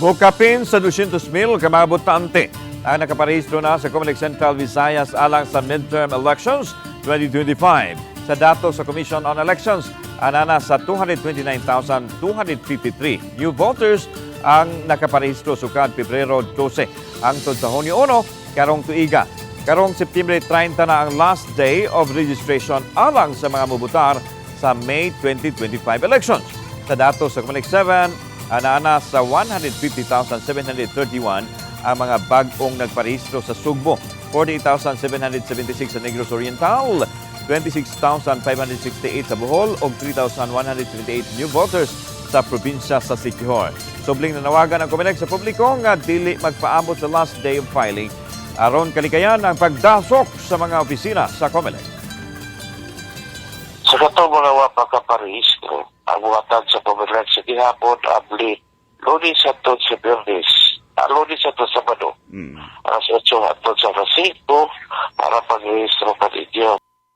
Mukapin sa 200,000 ka mga botante ang nakaparehistro na sa Comelec Central Visayas alang sa midterm elections 2025. Sa datos sa Commission on Elections, anana sa 229,253 new voters ang nakaparehistro sukad Pebrero 12 hangtod sa Hunyo 1 karong tuiga. Karong Setyembre 30 na ang last day of registration alang sa mga mubutar sa May 2025 elections. Sa datos sa Comelec 7, ana sa 150,731 ang mga bag-ong nagparehistro sa Sugbo, 48,776 sa Negros Oriental, 26,568 sa Bohol ug 3,178 new voters sa probinsya sa Siquijor. Subling nanawagan ang Comelec sa publiko nga dili magpaabot sa last day of filing aron kalikayan ang pagdasok sa mga opisina sa Comelec. Sa katong mga wa pa kaparehistro, ang buhatan sa Comelec sa gihapon abli Lunes hangtod sa Biyernes, Lunes hangtod Sabado, alas 8 hangtod sa alas 5 para pagrehistro pa ninyo.